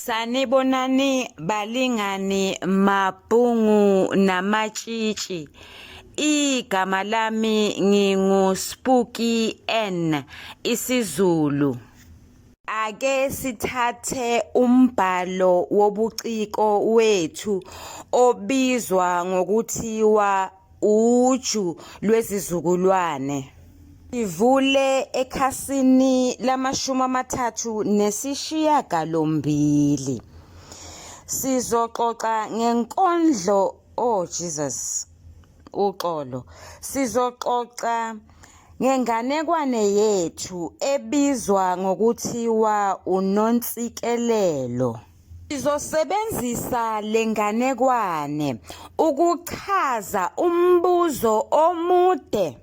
Sanibonani balingani mabhungu namatshitshi. Igama lami ngingu Spooky N isiZulu. Ake sithathe umbhalo wobuciko wethu obizwa ngokuthiwa Uju lwezizukulwane. Sivule ekhasini lamashumi amathathu nesishiyagalombili. Sizoxoxa ngenkondlo, oh Jesus, uxolo. Sizoxoxa ngenganekwane yethu ebizwa ngokuthiwa uNonsikelelo. Sizosebenzisa le nganekwane ukuchaza umbuzo omude,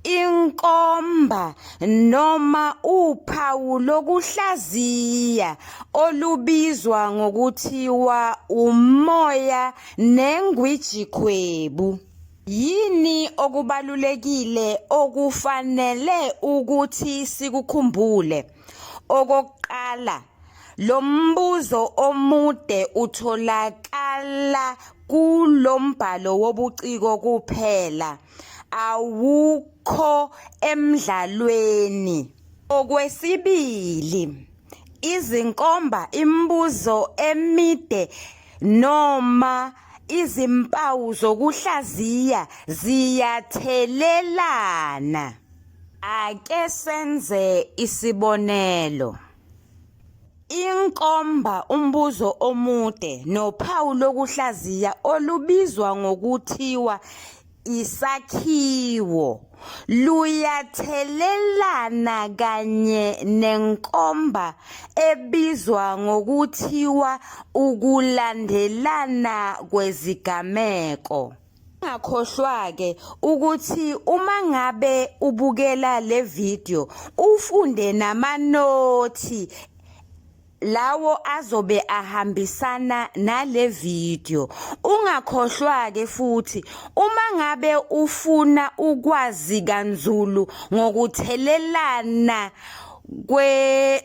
inkomba noma uphawu lokuhlaziya olubizwa ngokuthiwa umoya nengwijikhwebu. Yini okubalulekile okufanele ukuthi sikukhumbule? Okokuqala, Lo mbuzo omude utholakala kulo mbhalo wobuciko kuphela, awukho emdlalweni. Okwesibili, izinkomba, imibuzo emide noma izimpawu zokuhlaziya ziyathelelana. Ake senze isibonelo. Inkomba umbuzo omude nophawu lokuhlaziya olubizwa ngokuthiwa isakhiwo luyathelelana kanye nenkomba ebizwa ngokuthiwa ukulandelana kwezigameko. Ungakhohlwa-ke ukuthi uma ngabe ubukela le video ufunde namanothi lawo azobe ahambisana nale video. Ungakhohlwa-ke futhi uma ngabe ufuna ukwazi kanzulu ngokuthelelana kwe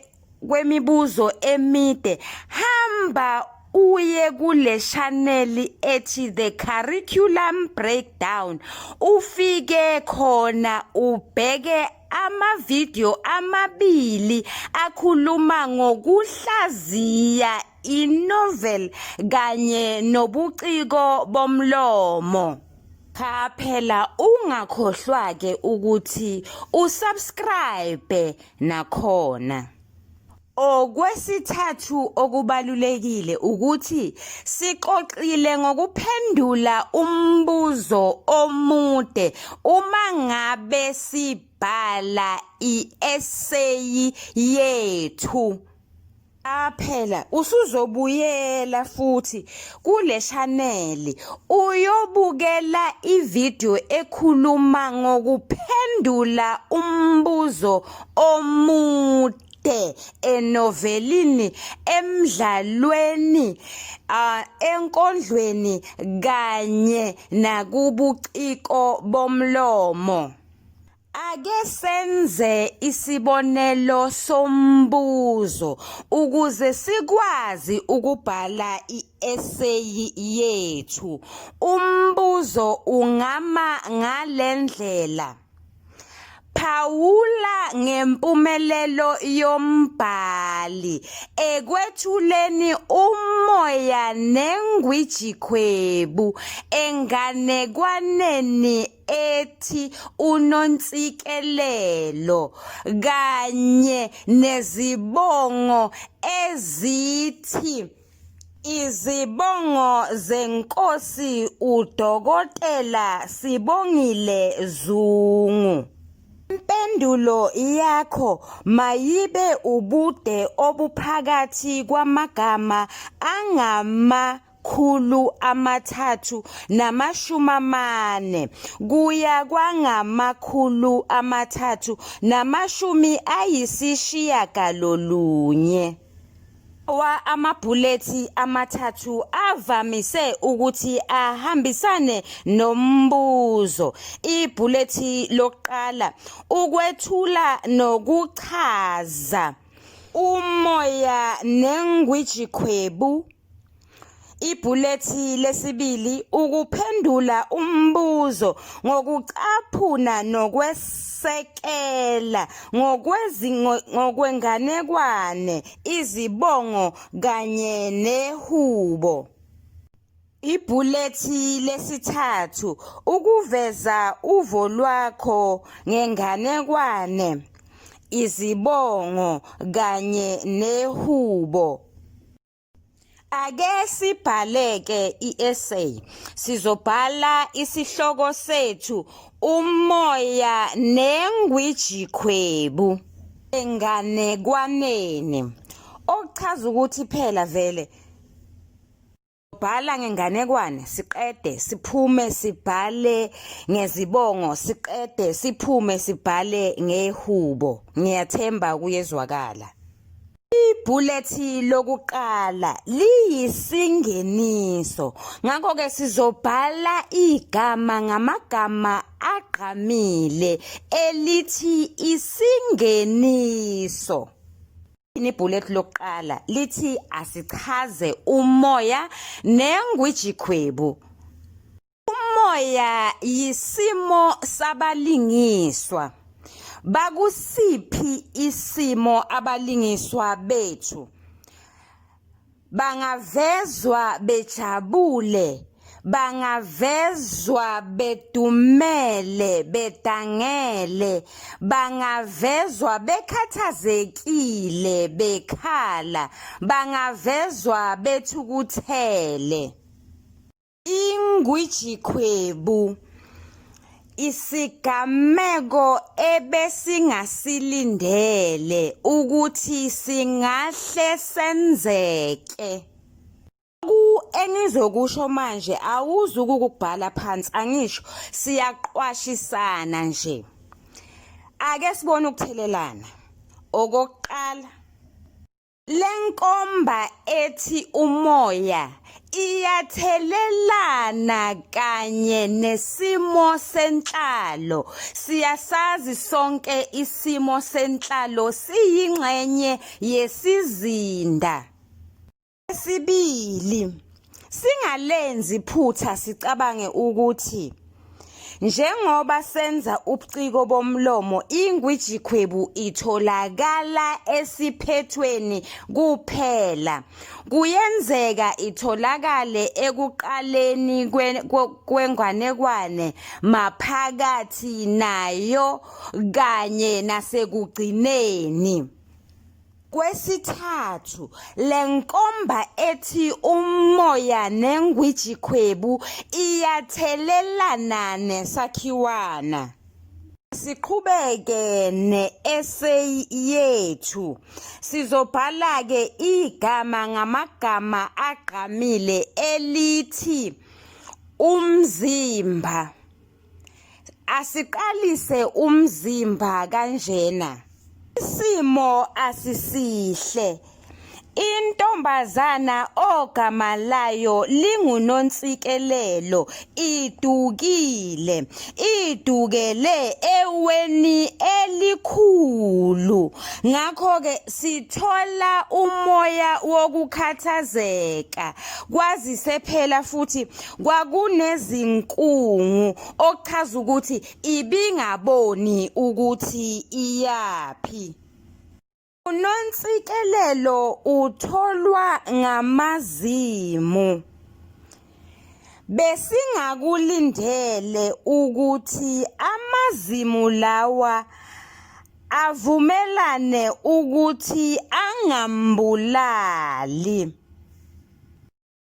kwemibuzo emide hamba uye kule chanel ethi The Curriculum Breakdown ufike khona ubheke amavidiyo amabili akhuluma ngokuhlaziya inovel kanye nobuciko bomlomo. Cha phela ungakhohlwa-ke ukuthi usubscribe nakhona. Okwesithathu okubalulekile ukuthi sixoxile ngokuphendula umbuzo omude uma ngabe sibhala i-eseyi yethu. Qaphela usuzobuyela futhi kule shaneli uyobukela ividiyo ekhuluma ngokuphendula umbuzo omude enovelini, emdlalweni, uh, enkondlweni kanye nakubuciko bomlomo. Ake senze isibonelo sombuzo ukuze sikwazi ukubhala i-eseyi yethu. Umbuzo ungama ngale ndlela. Phawula ngempumelelo yombhali ekwethuleni umoya nengwijikhwebu enganekwaneni ethi uNonsikelelo kanye nezibongo ezithi Izibongo zenkosi uDokotela Sibongile Zungu. Impendulo yakho mayibe ubude obuphakathi kwamagama angama 340 kuya kwangama-390. Lawa amabhulethi amathathu avamise ukuthi ahambisane nombuzo. Ibhulethi lokuqala ukwethula nokuchaza. Umoya nengwijikhwebu. Ibhulethi lesibili ukuphendula umbuzo ngokucaphuna nokwesekela ngokwenganekwane, izibongo kanye nehubo. Ibhulethi lesithathu ukuveza uvo lwakho ngenganekwane, izibongo kanye nehubo. Ake sibhale-ke i-essay. Sizobhala isihloko sethu umoya nengwijikhwebu enganekwaneni. Okuchaza ukuthi phela vele bhala ngenganekwane siqede siphume sibhale ngezibongo siqede siphume sibhale ngehubo. Ngiyathemba kuyezwakala. Ibhulethi lokuqala liyisingeniso, ngakho-ke sizobhala igama ngamagama agqamile elithi isingeniso. Ibhulethi lokuqala lithi asichaze umoya nengwijikhwebu. Umoya yisimo sabalingiswa. Bakusiphi isimo abalingiswa bethu? Bangavezwa bejabule, bangavezwa bedumele, bedangele, bangavezwa bekhathazekile, bekhala, bangavezwa bethukuthele. Ingwijikhwebu isigameko ebesingasilindele ukuthi singahle senzeke. Ku engizokusho manje awuzukukubhala phansi angisho siyaqwashisana nje. Ake sibone ukuthelelana. Okokuqala Lenkomba ethi umoya iyathelelana kanye nesimo senhlalo. Siyasazi sonke isimo senhlalo siyingxenye yesizinda. Sibili, singalenzi iphutha sicabange ukuthi Njengoba senza ubuciko bomlomo, ingwijikhwebu itholakala esiphethweni kuphela. Kuyenzeka itholakale ekuqaleni kwenganekwane, maphakathi nayo kanye nasekugcineni. Kwesithathu, le nkomba ethi umoya nengwijikhwebu iyathelelana nesakhiwana. Siqhubeke ne-eseyi yethu. Sizobhala-ke igama ngamagama agqamile elithi umzimba. Asiqalise umzimba kanjena. Isimo asisihle. Intombazana ogama layo linguNonsikelelo idukile, idukele eweni elikhulu. Ngakho-ke sithola umoya wokukhathazeka kwazise phela futhi kwakunezinkungu okuchaza ukuthi ibingaboni ukuthi iyaphi. UNonsikelelo utholwa ngamazimu. Besingakulindele ukuthi amazimu lawa avumelane ukuthi angambulali.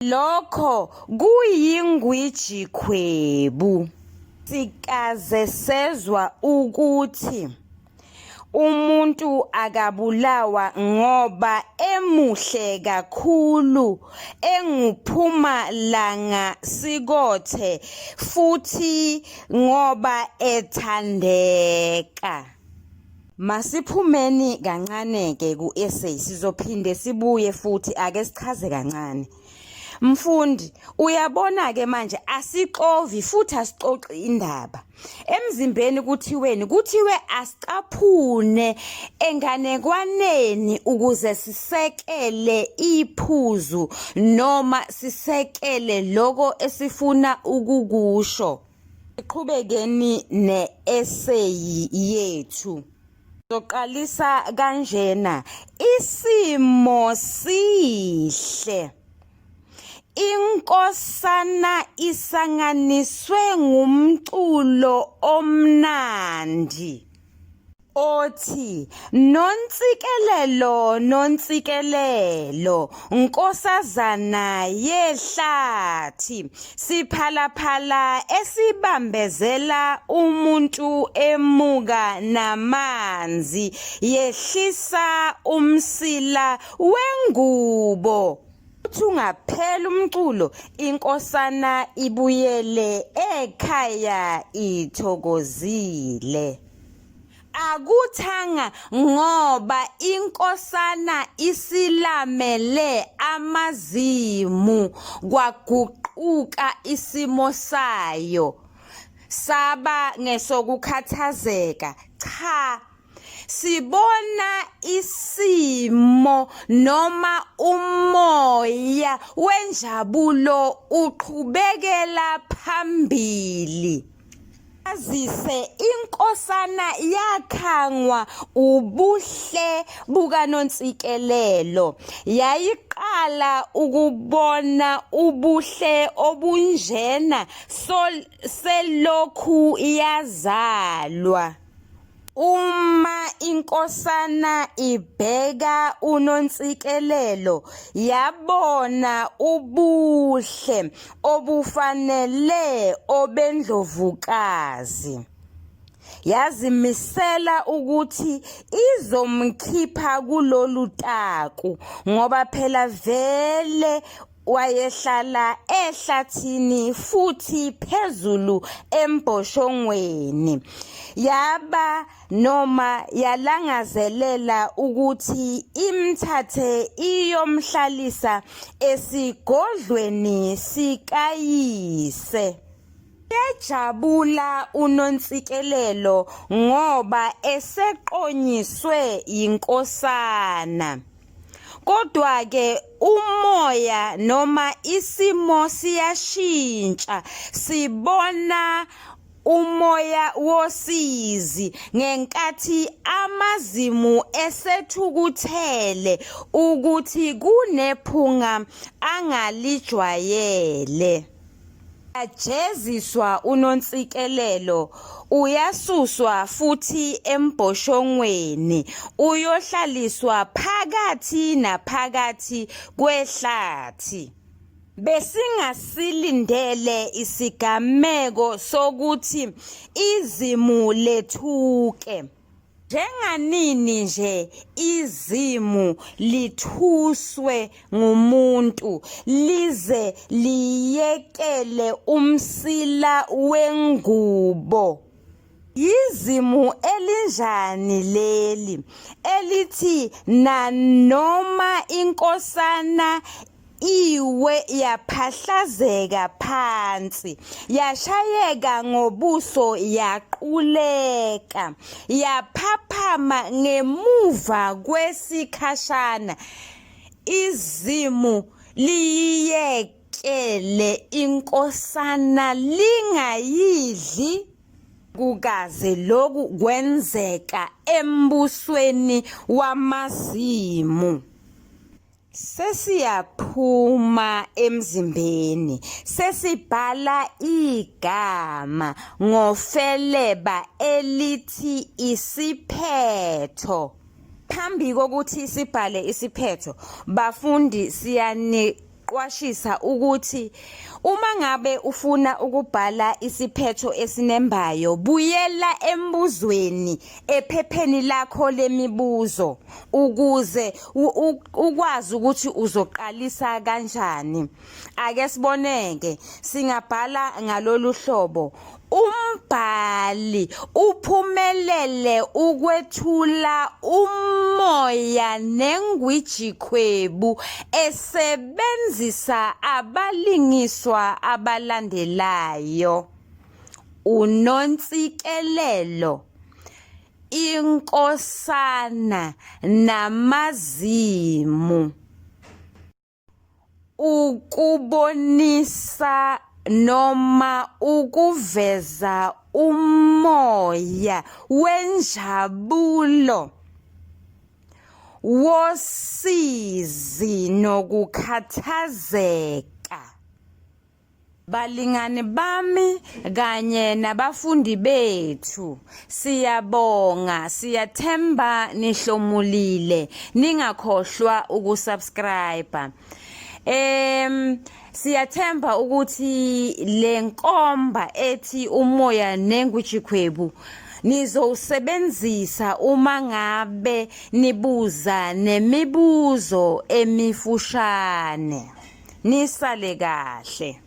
Lokho kuyingwijikhwebu. Sikaze sezwa ukuthi umuntu akabulawa ngoba emuhle kakhulu enguphuma langa sikothe futhi ngoba ethandeka. Masiphumeni kancane-ke ku-essay sizophinde sibuye futhi ake sichaze kancane. Mfundi, uyabona-ke manje asixovi futhi asixoxi indaba. Emzimbeni kuthiweni? Kuthiwe asicaphune enganekwaneni ukuze sisekele iphuzu noma sisekele loko esifuna ukukusho. Siqhubekeni ne-eseyi yethu. Soqalisa kanjena, isimo sihle. Inkosana isanganiswe ngumculo omnandi othi Nontsikelelo Nontsikelelo nkosazana yehlathi siphalaphala esibambezela umuntu emuka namanzi yehlisa umsila wengubo. Uthi ungaphela umculo inkosana ibuyele ekhaya ithokozile. Akuthanga ngoba inkosana isilamele amazimu kwaguquka isimo sayo saba ngesokukhathazeka. Cha, sibona isimo noma umoya wenjabulo uqhubekela phambili. Azise inkosana yakhangwa ubuhle bukaNonsikelelo. Yayiqala ukubona ubuhle obunjena selokhu yazalwa. Uma inkosana ibheka uNonsikelelo yabona ubuhle obufanele obendlovukazi. Yazimisela ukuthi izomkhipha kulolu taku ngoba phela vele wayehlala ehlathini futhi phezulu embhoshongweni. Yaba noma yalangazelela ukuthi imthathe iyomhlalisa esigodlweni sikayise. Uyajabula uNonsikelelo ngoba eseqonyiswe yinkosana. Kodwa-ke umoya noma isimo siyashintsha, sibona umoya wosizi ngenkathi amazimu esethukuthele ukuthi kunephunga angalijwayele. Uyajeziswa uNonsikelelo, uyasuswa futhi embhoshongweni uyohlaliswa phakathi naphakathi kwehlathi. Besingasilindele isigameko sokuthi izimu lethuke. Njenganini nje izimu lithuswe ngumuntu lize liyekele umsila wengubo. Yizimu elinjani leli elithi nanoma inkosana iwe yaphahlazeka phansi yashayeka ngobuso yaquleka yaphaphama ngemuva kwesikhashana izimu liyiyekele inkosana lingayidli kukaze lokhu kwenzeka embusweni wamazimu. Sesiyaphuma emzimbeni, sesibhala igama ngofeleba elithi isiphetho. Phambi kokuthi sibhale isiphetho, bafundi siyaniqwashisa ukuthi uma ngabe ufuna ukubhala isiphetho esinembayo, buyela embuzweni ephepheni lakho lemibuzo ukuze ukwazi ukuthi uzoqalisa kanjani. Ake siboneke, singabhala ngalolu hlobo. Umbhali uphumelele ukwethula umoya nengwijikhwebu esebenzisa abalingiswa abalandelayo. Unonsikelelo, inkosana namazimu. Ukubonisa noma ukuveza umoya wenjabulo, wosizi nokukhathazeka. Balingani bami kanye nabafundi bethu, siyabonga, siyathemba nihlomulile. Ningakhohlwa ukusubscribe. Em siyathemba ukuthi le nkomba ethi umoya nengwijikhwebu nizowusebenzisa uma ngabe nibuza nemibuzo emifushane. Nisale kahle.